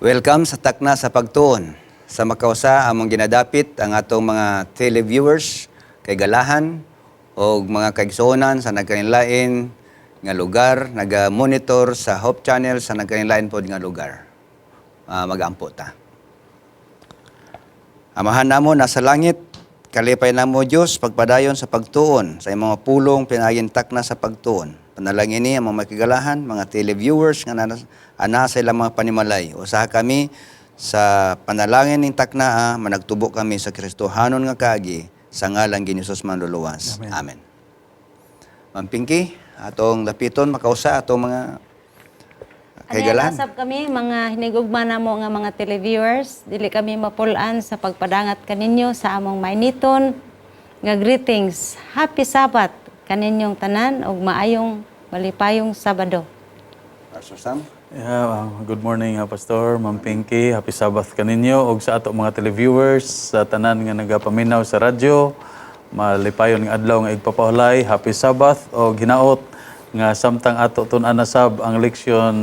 Welcome sa Takna sa Pagtuon. Sa makausa, among ginadapit ang atong mga televiewers, kaigalahan o mga kaigsuonan sa nagkalainlain nga lugar, naga-monitor sa Hope Channel sa nagkalainlain pod nga lugar. Magampo ta. Amahan namo nasa langit, kalipay namo, Dios, pagpadayon sa pagtuon sa imong mga pulong pinaaging Takna sa Pagtuon. Panalangin ni ang mga makigalahan, mga televiewers nga ana sa ilang mga panimalay. Usaha kami sa panalangin ning takna, managtubo kami sa Kristohanon nga kaagi sa ngalan ni Jesus Manluluwas. Amen. Amen. Ma'am Pinky, atong lapiton makausa atong mga kaigalahan. Ano, usab kami, mga hinigugma namo nga mga televiewers, dili kami mapul-an sa pagpadangat kaninyo sa among mainiton nga greetings. Happy Sabbath kaninyong tanan ug maayong malipayong Sabado. Pastor Sam. Yeah, good morning, Pastor, Ma'am Pinky. Happy Sabbath kaninyo ug sa ato mga televiewers, sa tanan nga nagapaminaw sa radyo. Malipayon nga adlaw nga igpapahulay. Happy Sabbath og hinaot nga samtang ato tun-an na sab ang leksyon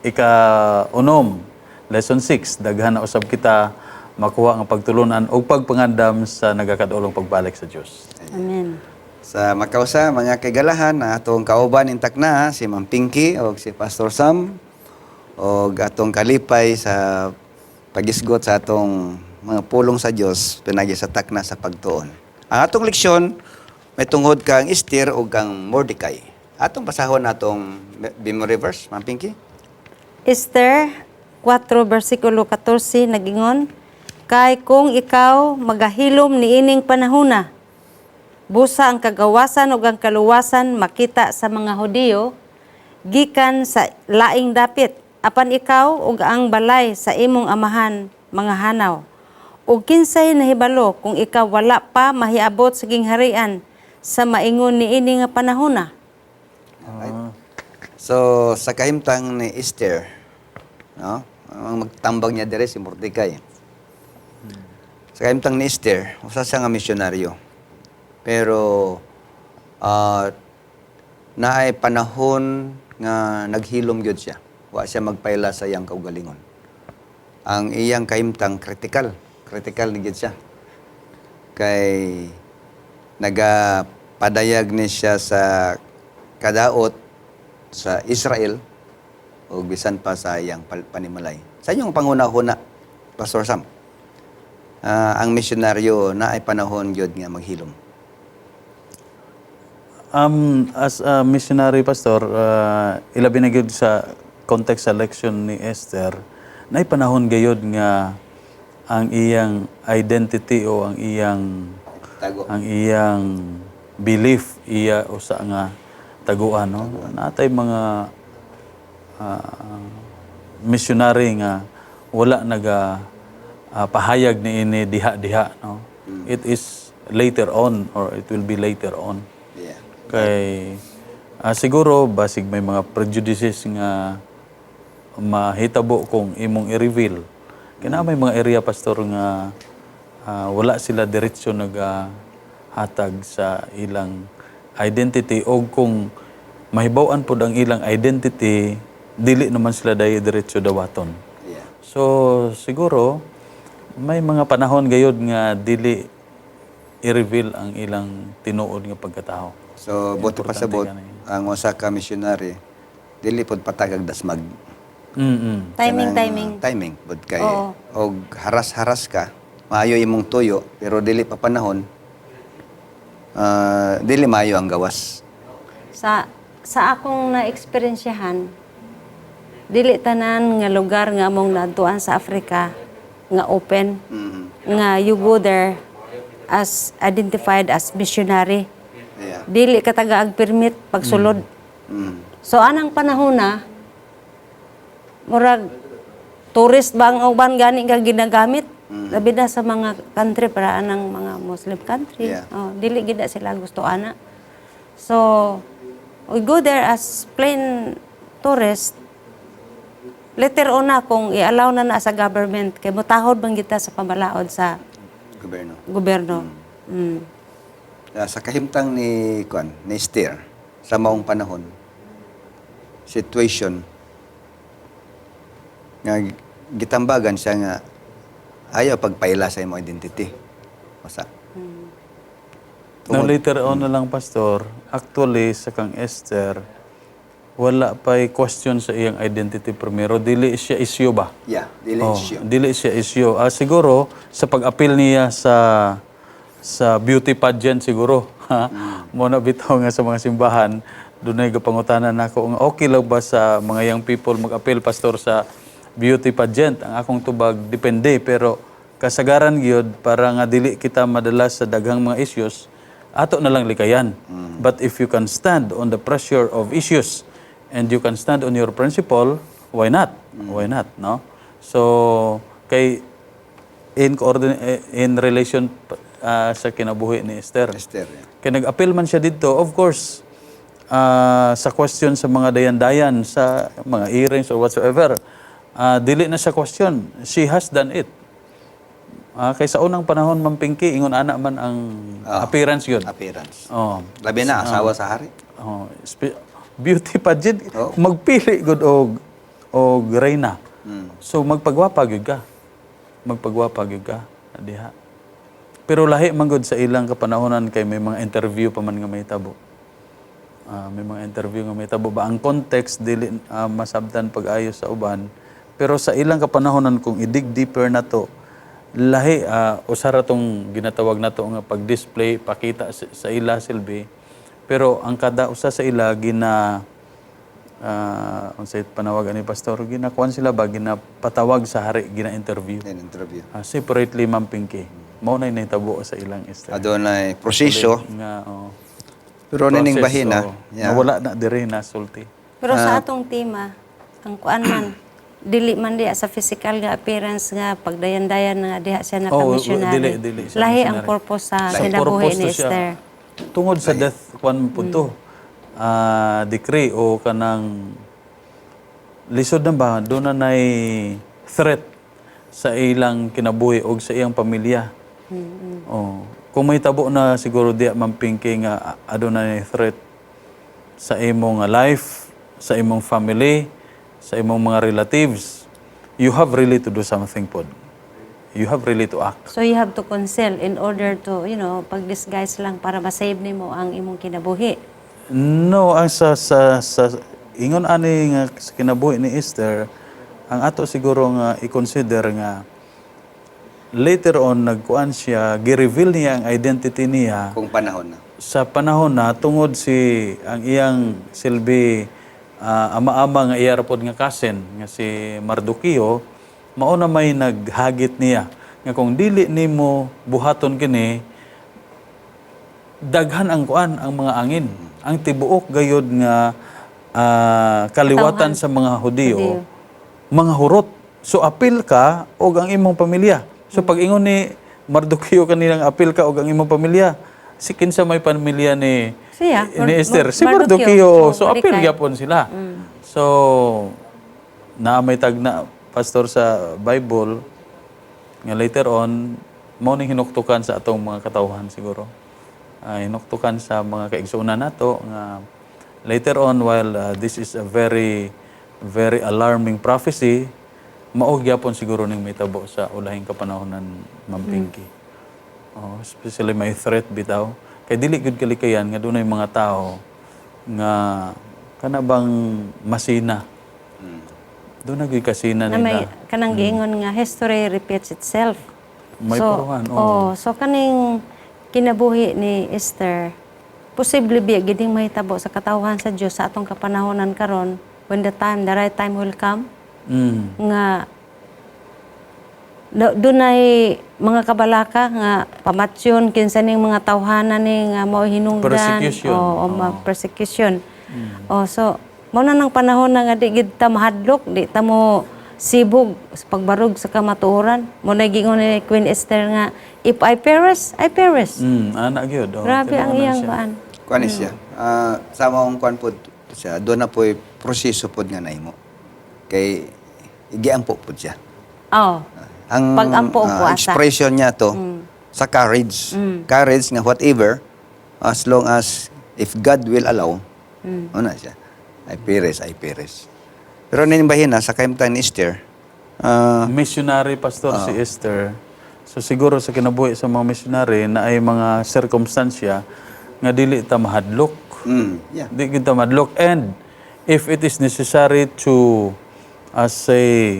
ika-unom, lesson 6, daghan na usab kita makuha nga pagtulunan ug pagpangandam sa nagakadulong pagbalik sa Dios. Amen. Sa makausa, mga kaigalahan, ang atong kauban in takna, si Ma'am Pinky o si Pastor Sam, o atong kalipay sa pagisgot sa atong mga pulong sa Dios pinagi sa Takna sa Pagtuon. Ang atong leksyon may tungod kang Esther o kang Mordecai. Atong basahon atong memory verse, Ma'am Pinky. Esther 4 versikulo 14 nagingon, "Kay kung ikaw magahilom niining panahona, busa ang kagawasan ug ang kaluwasan makita sa mga Hudiyo gikan sa laing dapit, apan ikaw ug ang balay sa imong amahan mga hanaw. Ug kinsay nahibalo kung ikaw wala pa mahiabot sa gingharian sa maingon niini nga panahona?" So, sa kahimtang ni Esther, no? Ang magtambag niya dire si Mordecai. Sa kahimtang ni Esther, usa siya nga misyonaryo. Pero naay panahon nga naghilom gyud siya. Wa siya magpaila sa iyang kaugalingon. Ang iyang kahimtang critical, critical ni gyud siya. Kay nagapadayag ni siya sa kadaot sa Israel o bisan pa sa iyang panimalay. Sa inyong panguna-huna, Pastor Sam, ang misyonaryo na ay panahon gyud nga maghilom? As a missionary pastor, ilabi na gyud sa context sa leksyon ni Esther, naay panahon gayod nga ang iyang identity o ang iyang Tago. Ang iyang belief iya usa nga taguan, no? Natay mga missionary nga wala naga pahayag niini diha-diha, no? It is later on or it will be later on kay siguro basig may mga prejudices nga mahitabo kung imong i-reveal. Kaya may mga area, Pastor, nga wala sila diretso nagahatag sa ilang identity o kung mahibaw-an pod ang ilang identity, dili naman sila dahil diretso dawaton. So siguro may mga panahon gayod nga dili i-reveal ang ilang tinuod nga pagkatao. So, buot pasabot, ang usa ka missionary, dili pod patagag dasmag. Timing, Kanang, timing. Timing pod kay og haras-haras ka, maayo imong tuyo pero dili pa panahon, dili maayo ang gawas. Sa akong na-eksperyensyahan, dili tanan nga lugar nga among naadtuan sa Africa nga open nga you go there as identified as missionary. Dili ka tagaag permit pagsulod. So anang panahon na murag tourist ba ang uban gani nga ginagamit? Labi na sa mga country para anang mga Muslim country. Oh, dili gid na sila gusto ana. So we go there as plain tourist. Later on na kung i-allow na na sa government kay motahod man kita sa pamalaod sa Gobyerno. Gobyerno. Sa kahimtang ni kuan ni Esther sa maong panahon, situation nga Gitambagan siya nga ayaw pagpaila sa imong identity. Basta. Now, later on na lang, Pastor, actually, sa kang Esther, wala pa'y question sa iyang identity primero. Dili siya issue ba? Yeah, dili Oh, issue. dili siya issue. Ah, siguro, sa pag-appeal niya sa beauty pageant siguro. Ha? Mo na bitaw nga sa mga simbahan, dunay gapangutanan nako nga okay lang ba sa mga young people mag-appeal, Pastor, sa beauty pageant? Ang akong tubag, depende, pero kasagaran gyud, para nga dili kita madala sa daghang mga issues, ato na lang likayan. But if you can stand on the pressure of issues and you can stand on your principle, why not? Why not, no? So kay in relation sa kinabuhi ni Esther. Esther, yeah. Kay nag-appeal man siya dito, of course, sa question sa mga dayan-dayan, sa mga earrings or whatsoever, dili na siya question. She has done it. Kay sa unang panahon, Ma'am Pinky, ingon ana man ang appearance yun. Appearance. Oh. Labi na asawa sa hari. Oh, beauty pageant, Oh. magpili gud og reyna. So magpagwapa gyud ka. Magpagwapa gyud ka diha. Pero lahi man gud sa ilang kapanahonan kay may mga interview pa man nga mahitabo. May mga interview nga mahitabo ba, ang context dili masabtan pag-ayo sa uban. Pero sa ilang kapanahonan, kung i-dig deeper na to, lahi usa ra tong ginatawag nato nga pag-display, pakita sa ila silbi. Pero ang kada usa sa ila gina unsay panawag ani, Pastor, ginakuan sila ba, ginapatawag sa hari, gina-interview. In interview. Separately, Ma'am Pinky. Mao na nahitabo sa ilang Esther. Adunay proseso. Nga oh. Pero nining Process, bahina, oh, yeah. nawala na dire na sulti. Pero sa atong tema, ang kuan man, dili man diha sa physical nga appearance nga pagdayan-dayan nga diha siya Oh, naka-missionary. dili, dili siya Lahi ang missionary. purpose sa Sa kinabuhi purpose ni to siya. Esther. Tungod sa death kwan po to. Decree o kanang lisod na ba, doon na nay threat sa ilang kinabuhi o sa iyang pamilya. Oh, kung may tabo na siguro diya, Ma'am Pinky, nga aduna nay threat sa imong life, sa imong family, sa imong mga relatives, you have really to do something pod. You have really to act. So you have to conceal in order to, pag-disguise lang para ma-save nimo ang imong kinabuhi. No, ang sa ingon ani nga sa kinabuhi ni Esther, ang ato siguro nga i-consider nga later on nagkuan siya, gi-reveal niya ang identity niya Kung panahon na. Sa panahon na tungod si ang iyang silbi ama-ama nga iya ra pod nga cousin nga si Mardoqueo, mao na may naghagit niya nga kung dili nimo buhaton kini, daghan ang kuan, ang mga angin, ang tibuok gayod nga kaliwatan sa mga Hudiyo, mga hurot. So apil ka og ang imong pamilya. So pag ingon ni Mardoqueo kanilang apil ka og ang imong pamilya, si kinsa may pamilya ni Siya, ni Esther? Si Mardoqueo. Mardoqueo. Oh, So apil Mordecai. gyapon sila. So naa may tagna, Pastor, sa Bible nga later on mao ning hinuktukan sa atong mga katawhan siguro. Hinuktukan sa mga kaigsuonan nato nga later on, while this is a very very alarming prophecy, mao gyapon siguro ning mitabo sa ulahing kapanahonan, Ma'am Pinky. Oh, especially may threat bitaw. Kay dili gyud kalikayan nga dunay mga tao nga kana bang masina. Doon na gyud kasina Na may nila. kanang giingon nga history repeats itself. May So, puruhan, oo. Oh, so kaning kinabuhi ni Esther, posible biya giding mahitabo sa katawhan sa Dios sa atong kapanahonan karon when the right time will come nga dunay mga kabalaka nga pamatyon kinsa ning mga tawhana ni nga mao hinungdan. Persecution. O persecution. Oh, so mao na nang panahon na nga di gid ta mahadlok, di ta mo sibog sa pagbarog sa kamatuoran. Mo na giingon ni Queen Esther nga, "If I perish, I perish." Ana gyud. Oh, Grabe ang tinuonan iyang siya. kuan. Kuan ni siya. Sa maong kuan pod siya, doon na po'y proseso pod nga naimo. Kay igiampo pod siya. Oh. Ang Pag-ampo og puasa. Expression niya to sa courage. Courage nga whatever, as long as if God will allow, ano na siya. I perish, I perish. Pero nin bahina sa kahimtang ni Esther, Missionary, pastor, si Esther. So siguro sa kinabuhi sa mga missionary na ay mga sirkumstansya nga dili ta mahadlok. Di kita mahadlok, and if it is necessary to say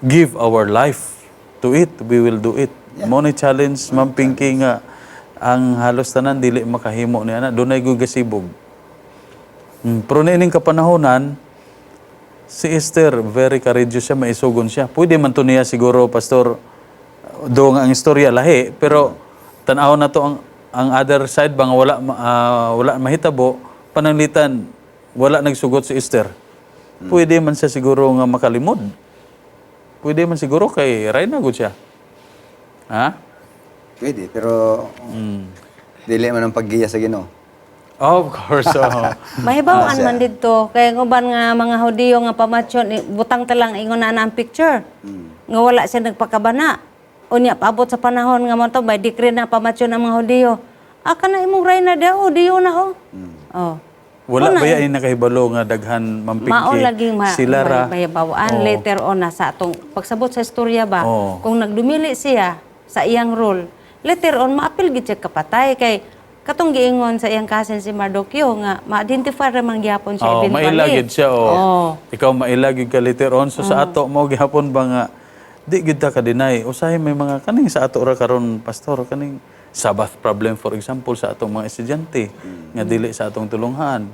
give our life to it, we will do it. Mao ni challenge, Ma'am Pinky, nga ang halos tanan dili makahimo niya na dunay gyud gasibog. Pero niining kapanahonan, si Esther, very courageous siya, maisugon siya. Pwede man to niya siguro, Pastor, do nga ang istorya lahi, pero tan-aw na to ang other side ba nga wala wala mahitabo, pananglitan wala nagsugot si Esther. Pwede man siya siguro nga makalimod. Pwede man siguro kay rayna gud siya. Ha? Pwede, pero dili man ang paggiya sa Ginoo. Oh, of course. Oh. Mahibaw-an man didto kay ang uban nga mga Hudiyo nga pamatyon, eh, butang ta lang ingon na ang picture. Nga wala siya nagpakabana. Unya paabot sa panahon nga mo to may decree na pamatyon ang mga Hudiyo. Ah, kana imong rayna da, Hudiyo na oh. Oh. Wala ba yan nakahibalo nga daghan, Ma'am Pinky? Mao laging sila ra. Mahibaw-an later on na sa atong pagsabot sa istorya ba, kung nagdumili siya sa iyang role, later on maapil gid siya kapatay kay katong giingon sa iyang cousin si Mardoqueo nga ma-identify ra man gihapon siya Oh, eventually. maila gid siya oh. Ikaw maila gid ka later on. So sa ato mo gihapon ba nga di gid ta ka-deny. Usahay may mga kaning sa ato ra karon, Pastor, kaning Sabbath problem, for example, sa atong mga estudyante nga dili sa atong tulunghaan.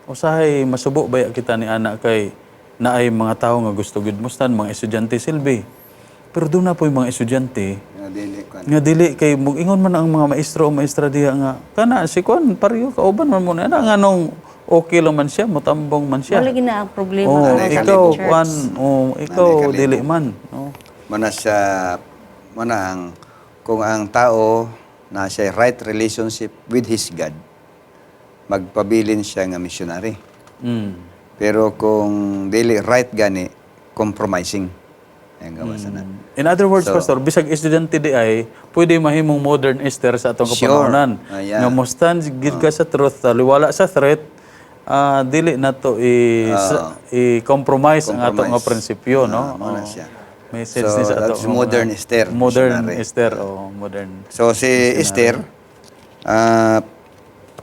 Usahay masubo baya kita ni ana kay naay mga tawo nga gusto gid mustan mga estudyante silbi. Pero doon na po yung mga estudyante Nga dili kuan. nga dili kay ingon man ang mga maestro o maestra diha nga kana si kuan pareho kauban man mo na nga nung okay lang man siya, motambong man siya. Wala gina ang problema Oh, karon sa ikaw church. kuan, oh, ikaw dili man. Oh. Mana siya, mana ang kung ang tao na siya right relationship with his God, magpabilin siya nga missionary. Pero kung dili right gani, compromising. Ang gawa sana. In other words, Pastor, bisag estudyante di ay pwede mahimong modern Esther sa atong kapanahonan. Nga mo stand gid ka sa truth, taliwala sa threat, dili na to i-compromise ang atong nga prinsipyo, no? Mao na Oh. siya. Message So, ni sa ato. that's modern Esther, Modern missionary. Esther, oh, modern. So si Esther,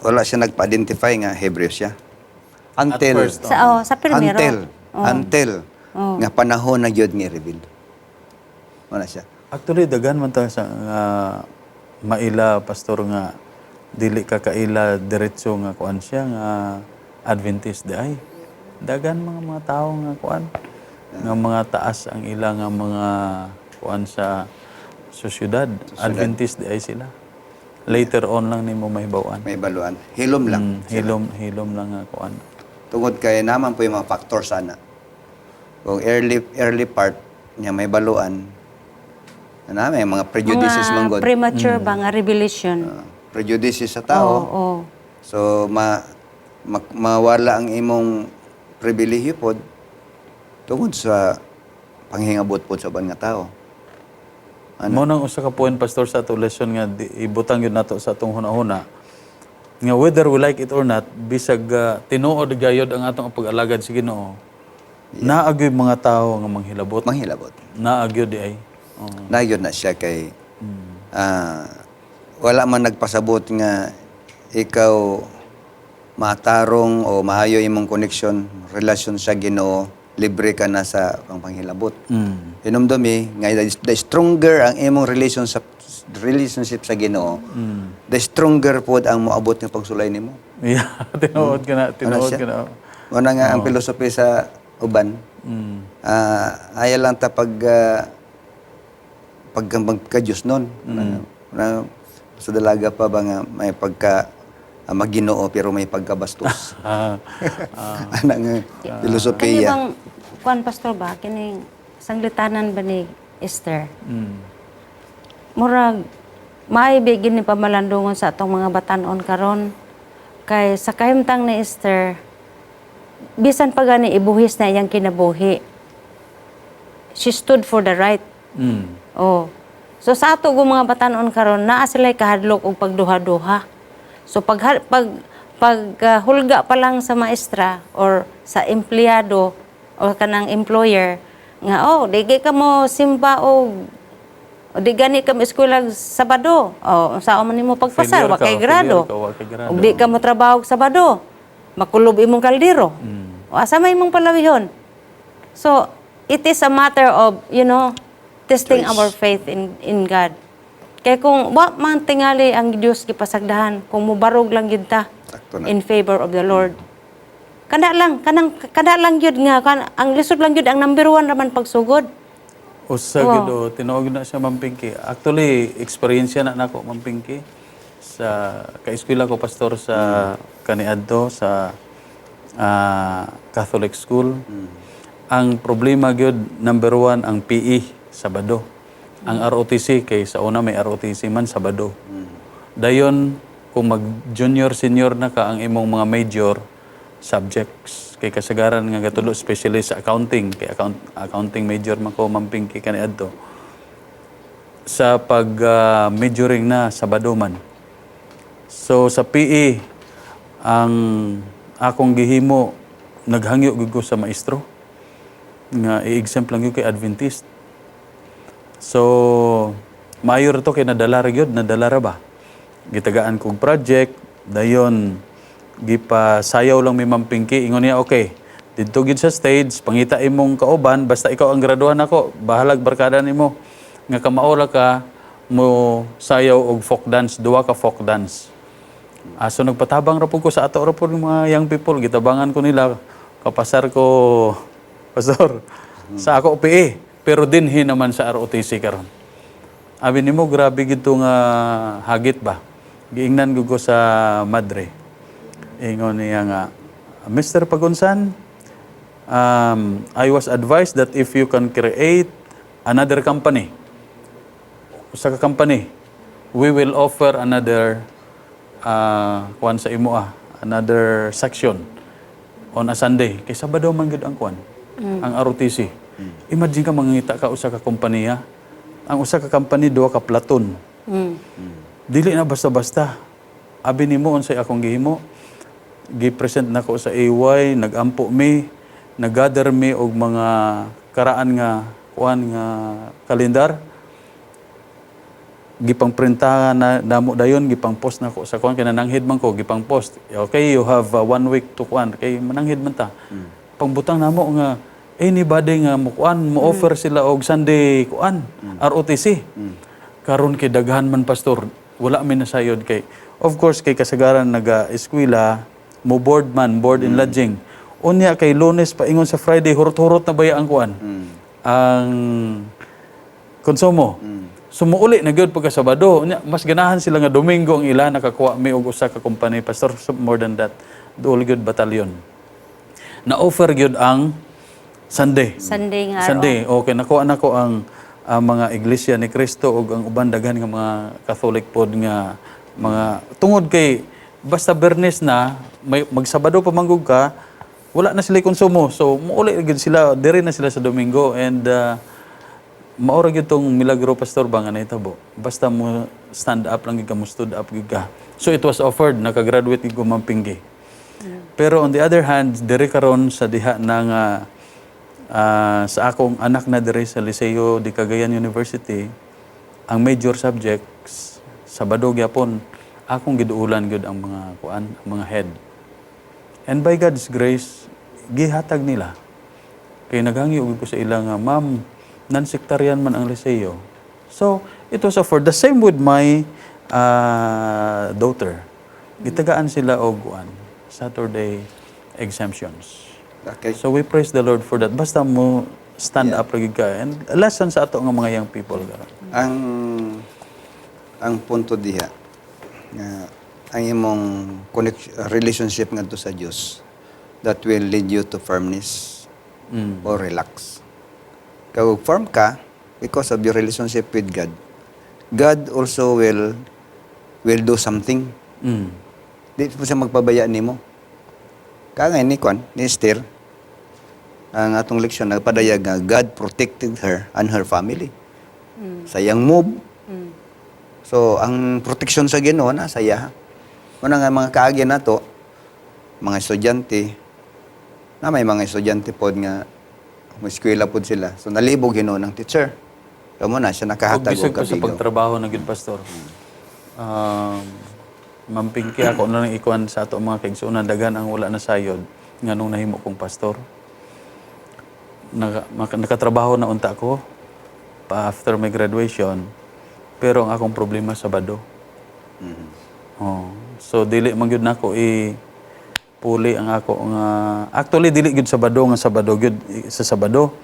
wala siya nagpa-identify nga Hebreo siya. Until At first, Sa oh, sa primero. Until nga panahon na gyud nga reveal. Wala siya. Actually, daghan man ta sa nga maila, Pastor, nga dili ka kaila diretso nga kuan siya nga Adventist di ay. Daghan mga mga tao nga kuan nga mga taas ang ila nga mga kuan sa sosyudad. Adventist di ay sila. Later on lang nimo mahibaw-an. May baluan. Hilom lang. Hilom hilom lang nga kuan. Tungod kay naman po yung mga factor sana. Kung early early part niya may baluan, na may mga prejudices man Mga gud. premature ba nga revelation. Prejudices sa tao. Oo. So mawala ang imong pribilehyo pod tungod sa panghingabot pod sa uban nga tao. Ano? Mao nang usa ka point, Pastor, sa ato lesson nga ibutang yun nato sa atong hunahuna nga whether we like it or not, bisag tinuod gayod ang atong pag-alagad sa Ginoo, naa gyoy mga tawo nga manghilabot. Manghilabot. Naa gyud di ay. Oh. Nayon na siya kay wala man nagpasabot nga ikaw matarong o maayo imong connection, relasyon sa Ginoo, libre ka na sa panghilabot. Hinumdumi nga the stronger ang imong relationship sa Ginoo, the stronger pod ang moabot nga pagsulay nimo. Yeah, tinuod ka na, tinuod siya? ka na. Mao nga ang philosophy sa uban. Ayaw lang ta pag pagka Diyos nun. Na, sa dalaga pa ba nga may pagka maginoo pero may pagkabastos. Ana nga Kani filosofiya. bang kuan, Pastor, ba kining sanglitanan ba ni Esther? Murag maay gini ni pamalandungon sa atong mga batan-on karon kay sa kahimtang ni Esther, bisan pa gani ibuhis na iyang kinabuhi, she stood for the right. Oh. So sa ato go mga batan-on karon, naa sila kahadlok og pagduha-duha. So pag pag pag hulga pa lang sa maestra or sa empleyado o kanang employer Nga oh, di ka mo simba og o di gani ka mo eskwela Sabado. O unsa man nimo pagpasar, Failure wa ka, kay grado. failure ka, wa kay grado. Og di ka mo trabaho og Sabado. Makulob imong kaldero. O asa may imong palawihon? So, it is a matter of testing Choice. our faith in God. Kaya kung wa man tingali ang Dios gipasagdahan, kung mubarog lang gyud ta Sakto na. in favor of the Lord. Kana lang, kanang kana lang gyud nga ang lisod lang gyud, ang number one raman pagsugod. Usa gyud o, tinuod na siya, Ma'am Pinky. Actually, experience na nako, Ma'am Pinky. Sa kaeskwela ko, pastor, sa kaniadto sa Catholic school. Ang problema gyud number one ang PE, Sabado. Ang ROTC, kay sa una may ROTC man, Sabado. Dayon kung mag junior senior na ka, ang imong mga major subjects kay kasagaran nga gatulo specialist sa accounting, kay accounting major man ko, Ma'am Pinky, kaniadto. Sa pag majoring na, Sabado man. So sa PE, ang akong gihimo, naghangyo gyud ko sa maestro nga i-exempt lang gyud kay Adventist. So maayo ra to kay nadala ra gyud, nadala ra ba. Gitagaan kog project, dayon gipasayaw lang mi, Ma'am Pinky. Ingon niya, "Okay, didto gyud sa stage, pangita imong kauban, basta ikaw ang graduhan nako, bahalag barkada nimo nga kamao ra ka mo sayaw og folk dance, duha ka folk dance." So nagpatabang ra pud ko sa ato ra pud mga young people, gitabangan ko nila, kapasar ko, pastor, sa ako PE, pero dinhi naman sa ROTC karon. Abi nimo, grabe gito nga hagit ba. Giingnan gud ko sa madre. Ingon niya nga, "Mr. Pagunsan, I was advised that if you can create another company, usa ka company, we will offer another kuan sa imo another section on a Sunday." Kay Sabado man gud ang kuan, ang ROTC. Imagine ka, mangita ka usa ka kompanya. Ang usa ka company, duha ka platoon. Dili na basta-basta. Abi nimo, unsay akong gihimo? Gi-present nako sa AY, nagampo mi, nag-gather mi og mga karaan nga kuan nga kalendar. Gipang printa na namo dayon, gipang post nako sa kuan kay nananghid man ko, gipang post. "Okay, you have one week to kuan," kay mananghid man ta. Pangbutang namo nga anybody nga mo kuan, mo offer sila og Sunday kuan, ROTC. Karon kay daghan man, pastor, wala mi nasayod kay of course kay kasagaran naga-eskwela mo board man, board and lodging. Unya kay Lunes paingon sa Friday, hurot-hurot na baya ang kuan. Ang konsumo. Sumuuli na gyud pagka Sabado. Unya, mas ganahan sila nga Domingo ang ila. Nakakuha mi og usa ka company, pastor, so more than that. Duol gyud batalyon. Na offer gyud ang Sunday. Sunday nga. Sunday. Okay, nakuha nako ang mga Iglesia ni Cristo ug ang uban daghan nga mga Catholic pod nga mga tungod kay basta Bernes na may magsabado pa manggug ka, wala na sila konsumo. So muuli gyud sila, diri na sila sa Domingo and mao ra gyud tong milagro, pastor, ba nga nahitabo. Basta mo stand up lang gyud ka, mo stood up gyud ka. So it was offered, nakagraduate gyud ko, Ma'am Pinky. Pero on the other hand, diri karon sa diha na nga sa akong anak na diri sa Liceo de Cagayan University, ang major subjects Sabado gyapon, akong giduulan gyud ang mga kuan, ang mga head. And by God's grace, gihatag nila. Kay naghangyo gyud ko sa ila nga, "Ma'am, non-sectarian man ang Liceo." So, it was offered. The same with my daughter. Gitagaan sila og kuan, Saturday exemptions. So we praise the Lord for that. Basta mo stand up lagi ka. And lesson sa ato nga mga young people karon. Ang punto diha nga ang imong relationship ngadto sa Dios, that will lead you to firmness or relax. Kag firm ka because of your relationship with God, God also will do something. Di po siya magpabaya nimo. Kaya nga ni Kwan, ni Esther, ang atong leksyon nagpadayag nga God protected her and her family. Sa iyang move. So, ang protection sa Ginoo na sa iya. Una nga mga kaagi nato, mga estudyante, na may mga estudyante pod nga Mo eskwela pud sila. So nalibog hinuon ang teacher. So mo na siya Ug nakahatag bisag og pa sa kabigaw. pagtrabaho na gyud, pastor. Ma'am Pinky, ako na lang ikuan sa ato mga kaigsuonan, daghan ang wala na sayod nganong nahimo kong pastor. Nakatrabaho na unta ko pa after my graduation, pero ang akong problema, Sabado. Oh. So dili man gyud nako i puli ang ako nga, actually dili gyud Sabado nga Sabado gyud sa Sabado.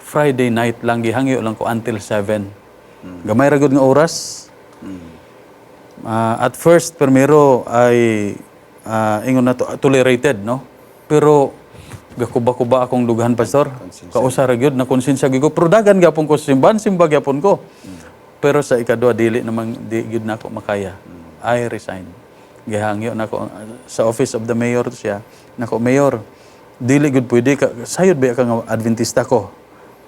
Friday night lang, gihangyo lang ko until 7. Gamay ra gyud nga oras. At first, primero ay ingon na to, tolerated, no? Pero gakuba-kuba akong dughan, pastor. Kausa ra gyud na konsensya gyud ko. Pero dagan gyapon ko sa simbahan, simba gyapon ko. Pero sa ikadua, dili namang di gyud nako makaya. I resign. Gihangyo nako sa office of the mayor siya. Nako, "Mayor, dili gyud pwede ka sayod ba ka nga Adventista ko?"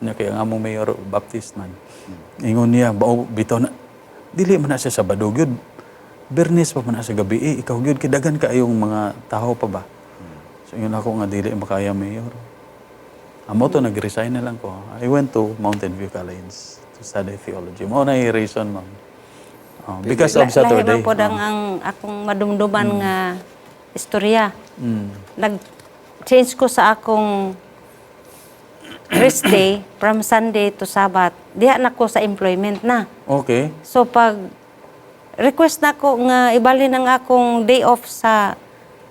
Nya kay ang among mayor Baptist man. Ingon niya, "Bao bitaw na dili man na siya Sabado gyud. Biyernes pa man na sa gabi eh, ikaw gyud kay daghan kaayong mga tao pa ba?" So ingon ako nga dili makaya, mayor. Amo to, nag-resign na lang ko. I went to Mountain View College to study theology. Mao na yung reason, ma'am. Oh, because of Saturday. Lahi man pod ang akong madumduman nga istorya. Nag-change ko sa akong rest day from Sunday to Sabbath. Diha na ko sa employment na. So pag request na ko nga ibalhin ang akong day off sa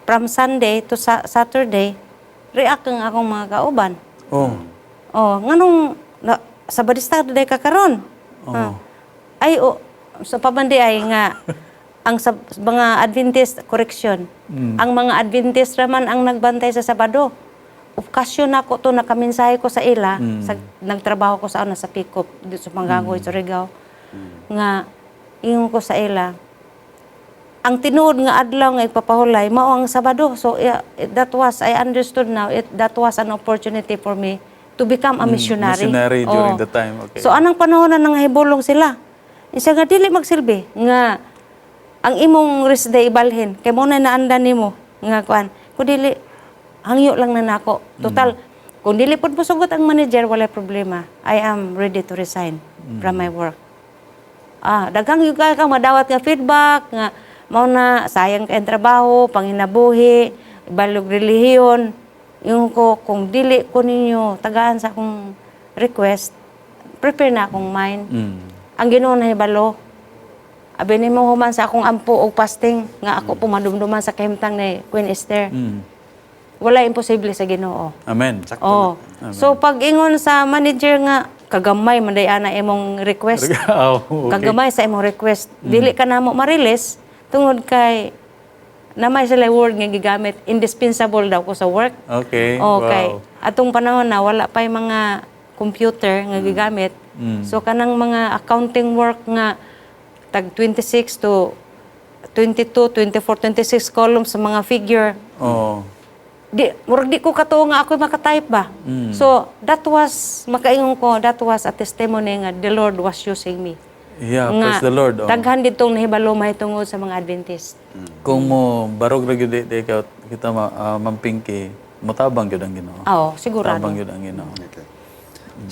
from Sunday to Saturday, react ang akong mga kauban. "Oh, nganong na, Sabadista day ka karon?" Oh. Ay, oh, sa pabandi ay nga ang sa, mga Adventist, correction. Ang mga Adventist raman ang nagbantay sa Sabado. Okasyon nako to, nakamensahe ko sa ila sa nagtrabaho ko sa ano sa pick-up dito sa Mangagoy, Surigao. Nga ingon ko sa ila, ang tinuod nga adlaw nga ipapahulay mao ang Sabado. So yeah, that was, I understood now it, that was an opportunity for me to become a missionary. Missionary during Oh. the time. Okay. So anang panahon na nangahibulong sila. Isa nga dili magsilbi nga ang imong rest day ibalhin kay mo na naandan nimo nga kuan. Kung dili, hangyo lang na nako. Total, kung dili pud mosugot ang manager, walay problema. I am ready to resign from my work. Daghang gyud ka madawat nga feedback nga mao na sayang kay trabaho, panginabuhi, ibalog relihiyon. Ingon ko, kung dili ko ninyo tagaan sa akong request, prepare na akong mind. Ang Ginoo na hibalo. Abi nimo human sa akong ampo og fasting nga ako po madumduman sa kahimtang ni Queen Esther. Wala imposible sa Ginoo. Amen. Oh. So pag ingon sa manager nga kagamay man day ana imong request. Kagamay sa imong request. Dili ka namo ma-release tungod kay namay sila word nga gigamit, indispensable daw ko sa work. Okay. Atong panahon na wala pa yung mga computer nga gigamit. So kanang mga accounting work nga tag 26 to 22, 24, 26 columns sa mga figure. Di murag di ko katuo nga ako makatype ba. So that was, makaingon ko, that was a testimony nga the Lord was using me. Yeah, Nga, praise the Lord. Oh. daghan ditong nahibalo mahitungod sa mga Adventist. Kung mo barog ra gyud di ka kita ma, Ma'am Pinky, motabang gyud ang Ginoo. Oo, sigurado. Tabang gyud ang Ginoo. Okay.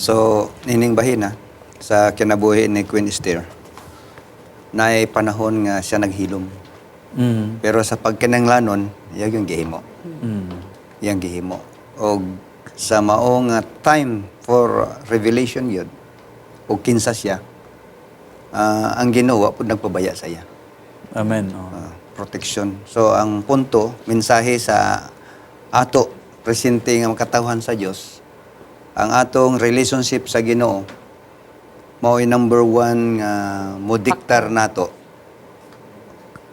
So, nining bahina sa kinabuhi ni Queen Esther, naay panahon nga siya naghilom. Pero sa pagkinanglanon, iya yung gihimo. Iyang gihimo. Og sa mao nga time for revelation yun, og kinsa siya, ang Ginoo pud nagpabaya sa iya. Amen. Oh. Protection. So ang punto, mensahe sa ato presente nga makatawhan sa Dios, ang atong relationship sa Ginoo mao'y number one nga modiktar nato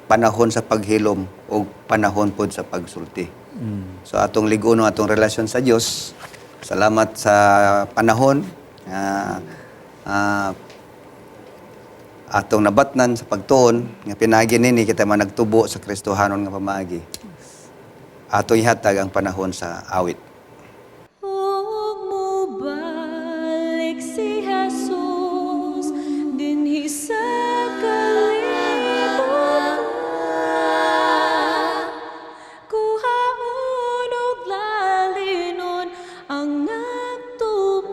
panahon sa paghilom o panahon pod sa pagsulti. So atong lig-on atong relasyon sa Dios. Salamat sa panahon nga atong nabatnan sa pagtuon nga pinaagi nini kita man nagtubo sa Kristohanon nga pamaagi. Atong ihatag ang panahon sa awit. Ug mobalik si Jesus dinhi sa kalibutan, kuhaon og lalinon ang nagtuman.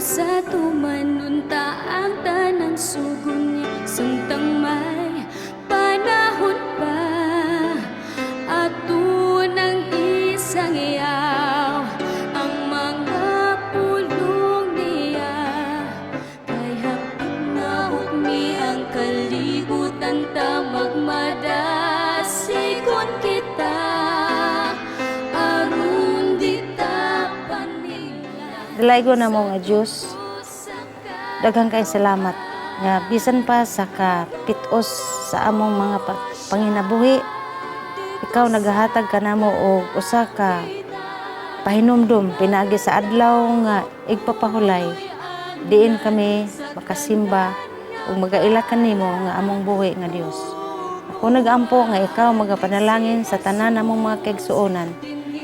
Busa tumanon ta ang tanan sugo niya samtang may panahon pa. Ato nang isangyaw ang mga pulong niya kay hapit na hukmi ang kalibutan ta magmadasigon kita aron di ta panila. Dalaygon namo nga Dios, daghang kay salamat nga bisan pa sa kapitos sa among mga panginabuhi, ikaw nagahatag kanamo og usa ka pahinumdum pinaagi sa adlaw nga igpapahulay diin kami makasimba ug magaila kanimo nga among buhi nga Dios. Ako nagampo nga ikaw magapanalangin sa tanan namong mga kaigsuonan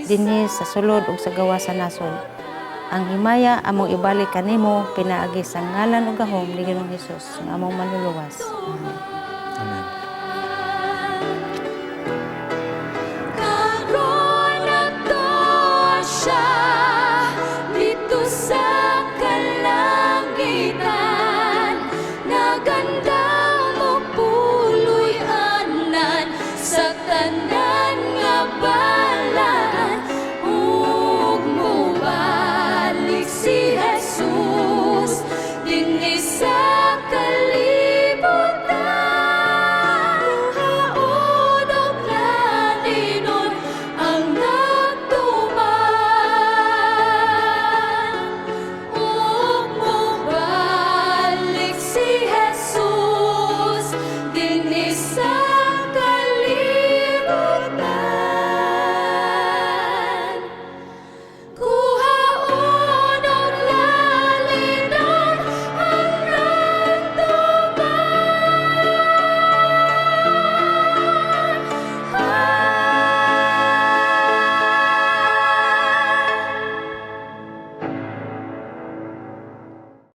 dinhi sa sulod ug sa gawas sa nasod. Ang himaya among ibalik kanimo pinaagi sa ngalan ug gahom ni Ginoong Hesus nga among Manluluwas. Amen.